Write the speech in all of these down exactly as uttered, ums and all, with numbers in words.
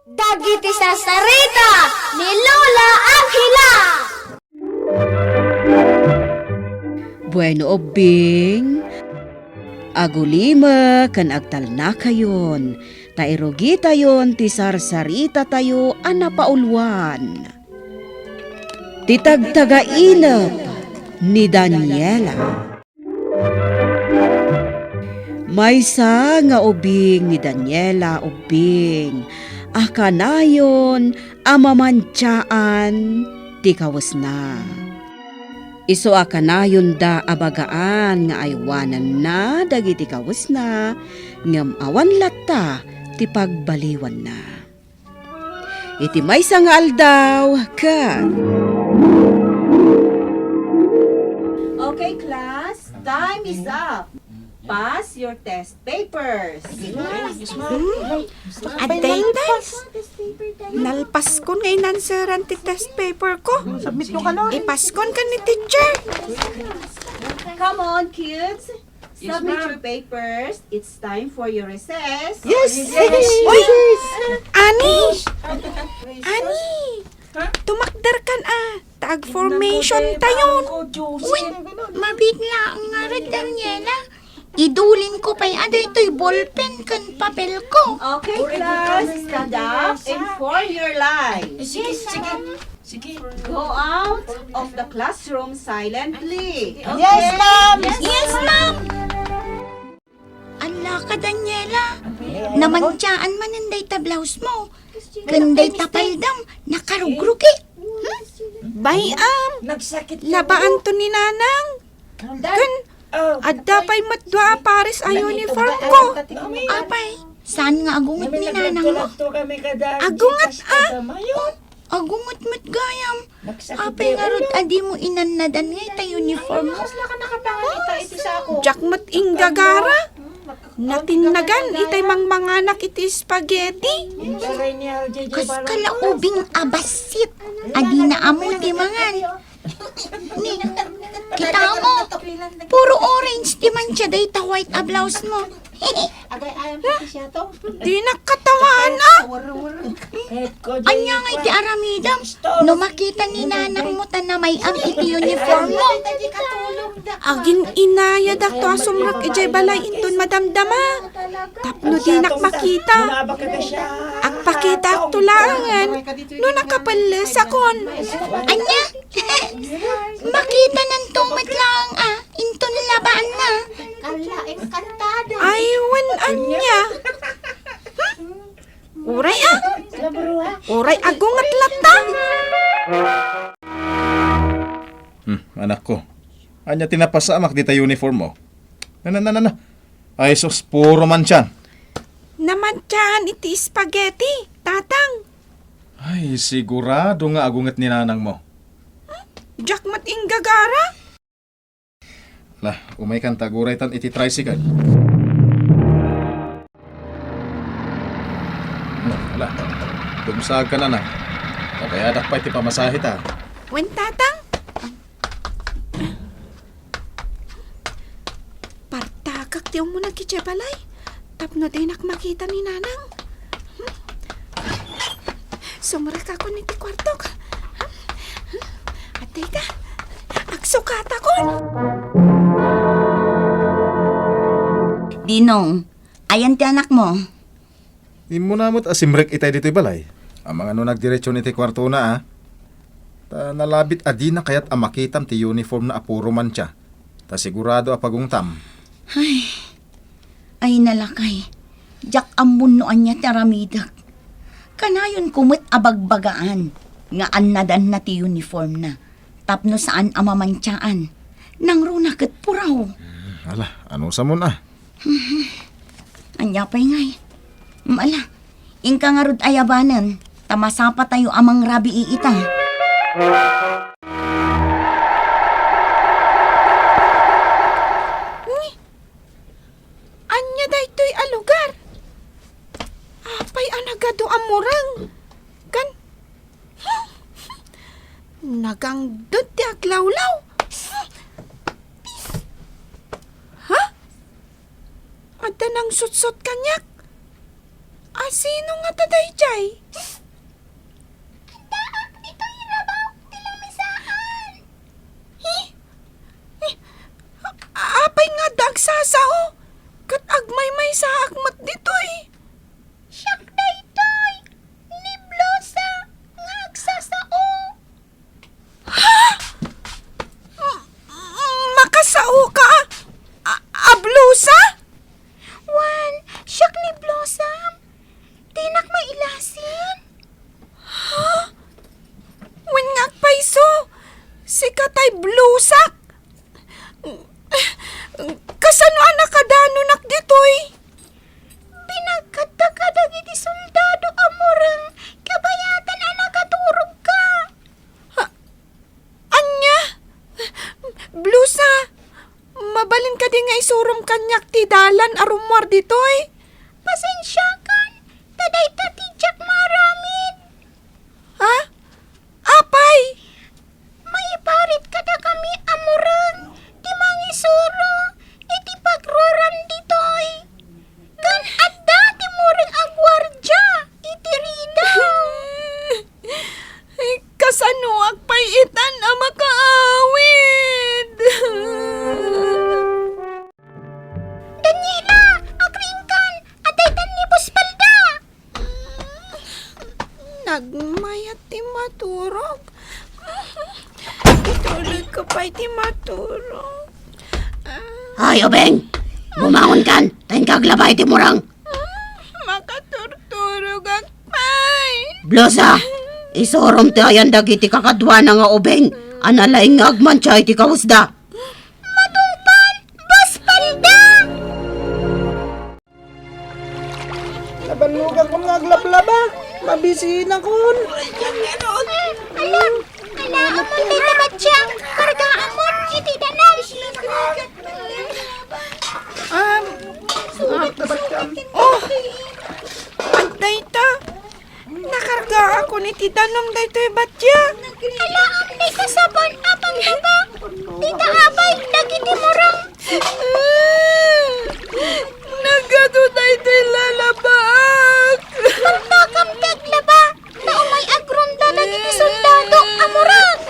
Dagiti sarsarita ni Lola Angela. Bueno, ubbing, agulimek ken agtalnakayon, ta irugitayon ti sarsaritatayo a napauluan. Ti tagtagainep ni Daniela. Maysa nga ubing ni Daniela, ubbing, a kanayon a mamantiaan ti kawesna. Isu a kanayonda a bagaan nga aywanenna dagiti kawesna, ngem awan latta ti pagbaliwanna. Iti maysa nga aldaw, ket Okay, class, time is up. Pass your test papers. Hmm? Adda itay. Nalpaskon nga inanseran ti test paper ko. Ipaskon ken ni teacher. Come on, kids. Submit your papers. It's time for your recess. Yes! Uy! Ani! Ani! Tumakderkan a! Ta ag-formation tayo! Uy! Mabigla nga red, Daniela. Idulinko pay a daytoy ballpen ken papelko. Okay, class, stand up and form your line. Sige, sige. Sige. Go out of the classroom silently. Yes, ma'am. Yes, ma'am. Ala ka, Daniela. Namantiaan manen dayta blouse mo. Ken dayta paldam, nakarugrukit. Hmm? Bay, am. Labaanto ni Nanang. Ken adda pay met dua a pares a uniform ko. Apay, saan nga agunget ni Nanang mo? Agunget, a. Agunget met gayam. Apay ngarud a dimo inannadan nga ita uniform mo? Diak met inggagara. Natinnagan itay mangmanganak iti spaghetti. Kas kalaubing a bassit a dina ammo ti mangan. Ni, kita mo, puro orange ti mantia dayta white a blouse mo. Agay, ayam ti siya to. Dinak katawaan, a. Ania ngay ti aramidem? No makita ni Nanang mo ta namay-am iti uniform mo. Agin-inayadak to a sumrek idiay balay inton madamdama. Tapno dinak makita. Agpakitaak to laengen no nakapellesakon. Ania? Makitananto met laeng a inton labaanna. Kalla, encantada. Ay, wen ania. Uray a. Uray agunget latta. Hmm, anakko. Ania ti napasamak dita uniform mo? Na, na, na, na, na. Ay, sus, puro mantian. Namantiaan iti spaghetti, tatang. Ay, sigurado nga agunget ni nanang mo. Diak met inggagara. La, umaykan ta aguraytan iti tricycle. Hmm, ala, dumsaag ka na na. Kabayadak pay ti pamasahe ta. Wen, tatang? Partakak ti umuna idiay balay tapno dinak makita ni nanang. Sumrekakon iti kuartok. Adda ita. Agsukatakon. Dinong, ayan ti anakmo? Immuna met a simrek itay ditoy balay. Amangan no nagdiretso iti kuartona, a. Ta nalabit a dina kayat a makitam ti uniformna a puro mantia. Ta sigurado a pagungtam. Ay, ay nalakay. Diak ammon no ania ti aramidek. Kanayonko met a bagbagaan nga annadanna ti uniformna tapno saan a mamantiaan. Nangruna ket puraw. Hmm, ala, anusamon a? Ania pay ngay? Ala, inka ngarud ayabanen, ta masapatayo a mangrabii ita. Ni, ania daytoy a lugar? Apay a nagadu a mureng? Kan, nagangded ti aglawlaw. Ha? Adda nangsutsot kaniak. Asino ngata daydiay? Addaak ditoy rabaw ti lamisaan. Hi? Hi? Apay nga adda agsasao? Ket agmaymaysaak met ditoy. Siak daytoy, ni Blusa nga agsasao. Ha? M-, makasaoka a, a blusa? Wen, siak ni Blusa. Dinak mailasin. Ha? Wen nga agpayso, sika tay blusak. Kasano a nakadanunak ditoy? Binagkatta kadagiti soldado a mureng kabayatan a nakaturogka. Ha? Ania? Blusa, mabalin kadi nga isurom kaniak ti dalan a rummuar ditoy? Pasensiakan, ta dayta ti diak maaramid. Ha? Apay? Maiparit kadakami a mureng ti mangisuro iti pagruram ditoy. Ken adda ti mureng a guardia iti ridaw. Kasanoak pay itan a makaawid? Daniela, agriingkan, adda itan ni Buspalda. Nagmayat ti maturog. Itulodko pay ti maturog. Ay, Ubing! Bumangonkan! Ta inka aglaba iti murang! Makaturturogak pay! Blusa! Isurom ti ayan dagiti kakaduana nga ubing a nalaing nga agmantia iti kawesda. Matungpal! Buspalda! Nabannogakon nga aglablaba. Mabisinakon. Ala, ala, ammon dayta batya. Kargaamon iti danum. Um, ah, oh, adda ita. Nakargaakon iti danum daytoy batya. Alaem dayta sabon a panglaba. Dita abay dagiti murang. Nagadu daytoy lalabaak. Pagpakam ti aglaba, ta umay agronda dagiti soldado a murang.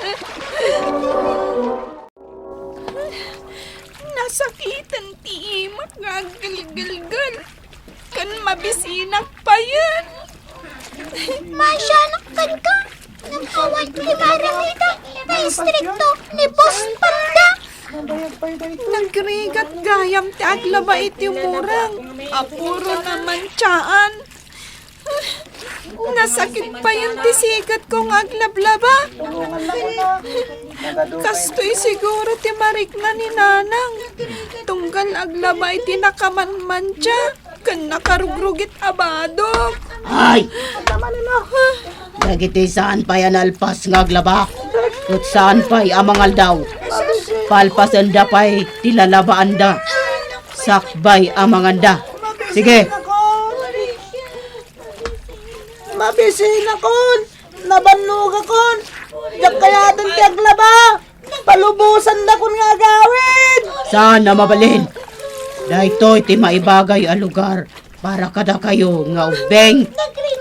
Nasakiten ti imak nga aggelgelgel, ken mabisinak payen. Maasianak kenka, ngem awan ti marang ita, ta istrikto ni Boss Panda. Nagrigat gayam ti aglaba iti murang, a puro namantiaan. Nasakit payen ti siketko nga aglablaba. Kastoy siguro ti marikna ni Nanang. Tunggal aglaba iti nakamanmantia ken nakarugrugit a badok. Ay! Dagiti saan pay a nalpas nga aglaba, ket saan pay a mangaldaw. Palpasenda pay ti lalabaanda. Sakbay a manganda. Sige. Mabisinakon! Nabannogakon! Diak kayaten ti aglaba! Palubosandakon nga agawid! Saan a mabalin? Daytoy ti maibagay a lugar para kadakayo nga ubbing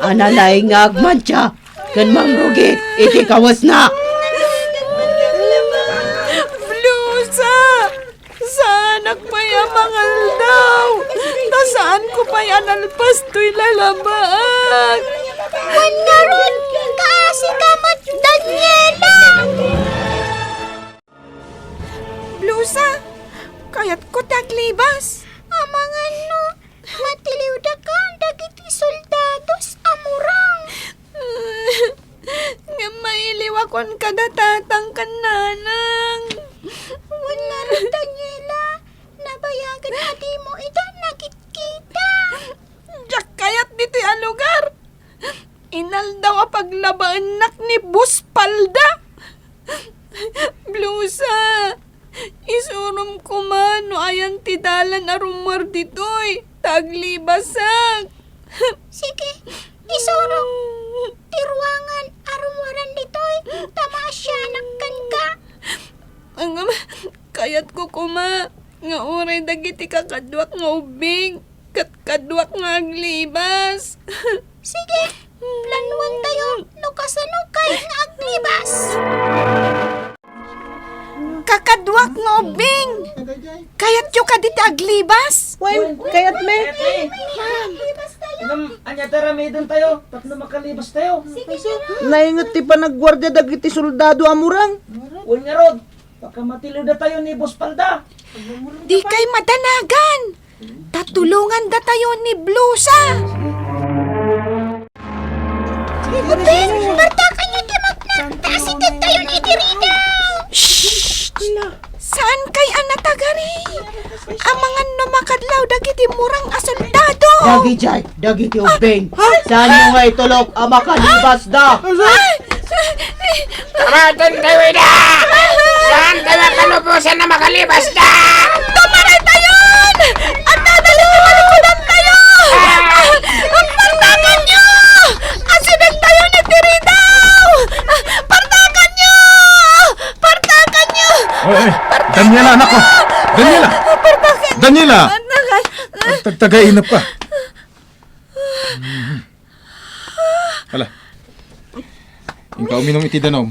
a nalaing nga agmantia ken mangrugit iti kawesna. Blusa! Saanak pay a mangaldaw, ta saanko pay a nalpas toy lalabaak. Wen ngarud, kaasika met, Daniela! Blusa, kayatko ti aglibas. Amangan no, matiliwdaka dagiti soldados a murang. Ngem mailiwakon kada tatang ken nanang. Wen ngarud, Daniela, nabayagen a dimo ida nakitkita. Diak kayat ditoy a lugar. Inaldaw a paglabaennak ni Boss Palda. Blusa, isurom koma no ayan ti dalan a rummuar ditoy, ta aglibasak. Sige, isurok ti ruangan a rummuaran ditoy, ta maasianak kenka. Ngem, kayatko koma nga uray dagiti kakaduak nga ubbing ket kaduak nga aglibas. Sige, planuan tayo no kasano kay nga aglibas. Kakaduak nga ubbing, kayatyo kadi ti aglibas? Wen, kayatmi. Ngem, ania ti aramiden tayo tapno makalibas tayo? Nainget ti panagguardia dagiti soldado a murang. Wen ngarud, pakamatiliwda tayo ni Boss Palda. Dikay madanagan. Tatulongandatayo ni Blusa. Ubbing, partakanyo ti mapna, ta asitedtayon iti ridaw. Shh! Saan kay a natagari? Amangan no makadlaw dagiti murang a soldado. Dagiti, dagiti ubbing. Saanyo nga itulok a makalibasda? Ay! Taraten tayo ida! Saan tayo kalubusan na makalibasda? Tumaray tayon! At dadalin ti malikudan tayo! Ang partakan nyo! Asideg tayo ni Tiridaw! Partakan nyo! Partakan nyo! Oy, oy. Daniela, anak ko! Daniela! Partakan! Daniela! Partakan! Tagtagainap ka. Hala. Inka uminom iti danum.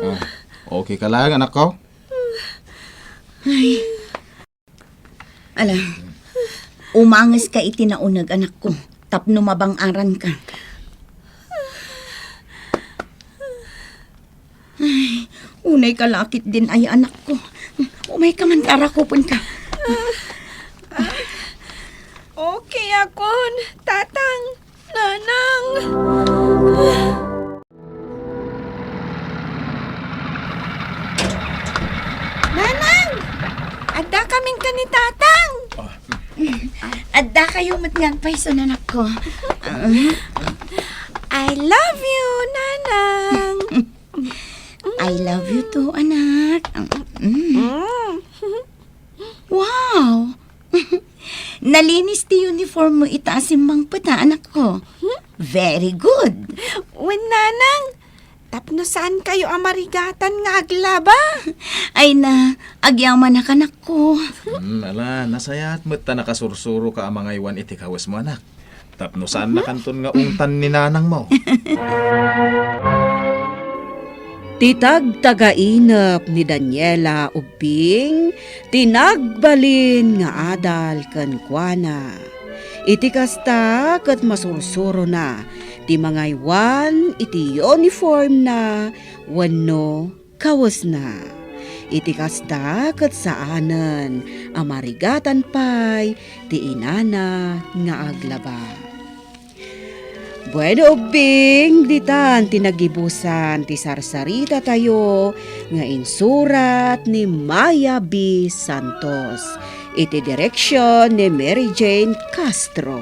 Ah, okay ka lang, anak ko? Ay. Ala, umanges ka iti nauneg, anak ko, tapno mabang-aran ka. Ay, unay ka lakit din ay anak ko. Umay ka man, tarakupen ka. Okay akon, Tatang, Nanang. Nanang! Adda kamin ka ni Tatang! Ah. Adda kayo met nga agpayso, anak ko. Ah. I love you, Nanang! I love you too, anak. Mm. Mm. Wow! Nalinis ti uniform mo ita a simmangpet, anak ko. Hmm? Very good. Wen, Nanang, tapno saan kayo a marigatan nga aglaba? Ay na, agyamanak, anak ko. Hmm, ala, nasayaat met ta nakasursuro ka a mangaywan iti kawes mo, anak. Tapno saan nakanton nga ungtan ni nanang mo. Ti tagtagainep ni Daniela Ubbing ti nagbalin nga adal kenkuana. Iti kasta ket masursurona ti mangaywan iti uniformna wenno kawesna. Iti kasta ket saanen a marigatan pay ti inana nga aglaba. Bueno, Ubbing, ditan ti nagibusan ti sarsaritatayo nga insurat ni Maya B. Santos, iti direksion ni Mary Jane Castro.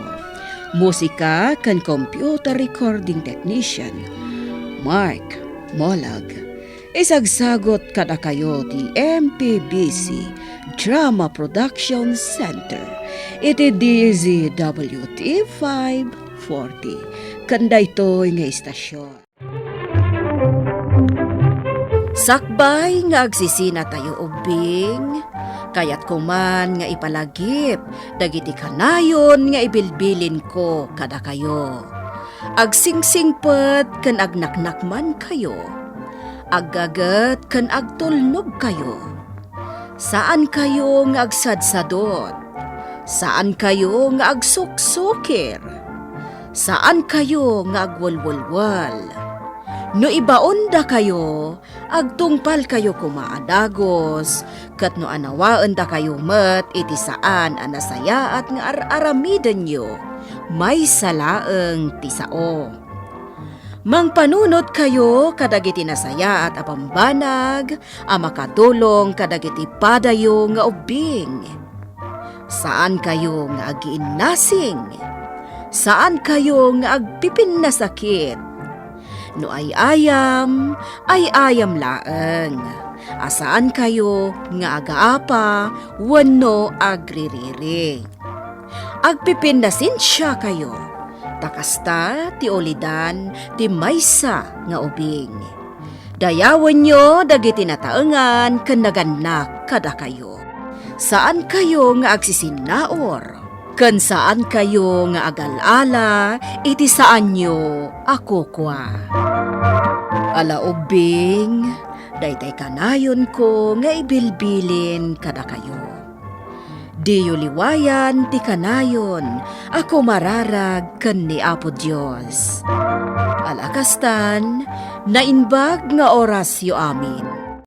Musika ken computer recording technician, Mark Molag. Isagsagot kadakayo ti M P B C Drama Production Center iti D Z W T five forty ken daytoy nga istasion. Sakbay nga agsisinatayo ubbing, kayatko man nga ipalagip dagiti kanayon nga ibilbilinko kadakayo. Agsingsingpet ken agnaknakmankayo. Aggaget ken agtulnogkayo. Saankayo nga agsadsadot. Saankayo nga agsuksukir. Saankayo nga agwelwelwel. No ibaondakayo, agtungpalkayo koma a dagus, ket no anawaendakayo met iti saan a nasayaat nga ar-aramidenyo, maysa laeng ti sao. Mangpanunotkayo kadagiti nasayaat a bambanag a makatulong kadagiti padayo nga ubbing. Saankayo nga agiinnasing. Saankayo nga agpipinnasakit. No ay-ayam, ay-ayam laeng. A saankayo nga agaapa wenno agririri. Agpipinnasensiakayo, ta kasta ti ulidan ti maysa nga ubing. Dayawenyo dagiti nataengan ken nagannak kadakayo. Saankayo nga agsisinnaur. ken saankayo nga agal-ala iti saanyo a kukua. Ala ubbing, daytay kanayonko nga ibilbilin kadakayo. Diyo liwayan ti kanayon a kumararag ken ni Apo Dios. Ala kastan, naimbag nga orasyo amin.